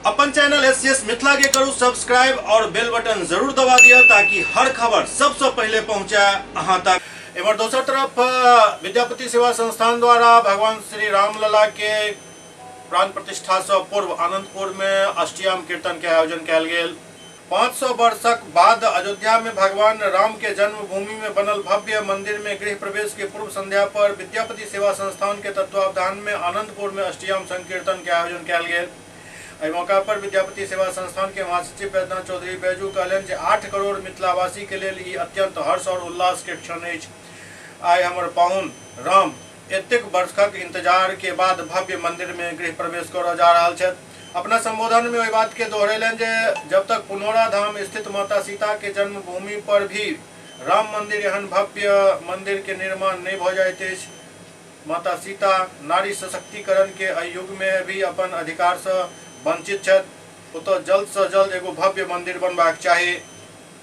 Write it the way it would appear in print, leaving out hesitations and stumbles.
अपन channel SCS Mithila के करू सब्सक्राइब और बेल बटन जरूर दबा दिया ताकि हर खबर सबसे पहले पहुंचे अहां तक। एमहर दोसर तरफ विद्यापति सेवा संस्थान द्वारा भगवान श्री रामलला के प्राण प्रतिष्ठा से पूर्व आनंदपुर में अष्टयाम कीर्तन के आयोजन कयल गेल। 500 वर्षक बाद अयोध्या में भगवान राम के जन्मभूमि में बनल भव्य मंदिर में गृह प्रवेश के पूर्व संध्या पर विद्यापति सेवा संस्थान के तत्वावधान में आनंदपुर में अष्टयाम संकीर्तन के आयोजन कयल गेल। एहि मौका पर विद्यापति सेवा संस्थान के महासचिव बैद्यनाथ चौधरी बैजू कहलनि जे 8 करोड़ मिथिलावासी के लेल ई अत्यंत हर्ष और उल्लास के क्षण अछि। आइ हमर पाहुन राम एतेक वर्षक इंतजार के बाद भव्य मंदिर में गृह प्रवेश करऽ जा रहल छथि। अपना संबोधन में ओहि बात के दोहरेलनि जे जब तक पुनौरा धाम स्थित माता सीता के जन्मभूमि पर भी राम मंदिर एहन भव्य मंदिर के निर्माण नहीं भऽ जाइत अछि, माता सीता नारी सशक्तिकरण के एहि युग में भी अपन अधिकार से वंचित छथि, ओतऽ जल्द से जल्द एगो भव्य मंदिर बनबाक चाही।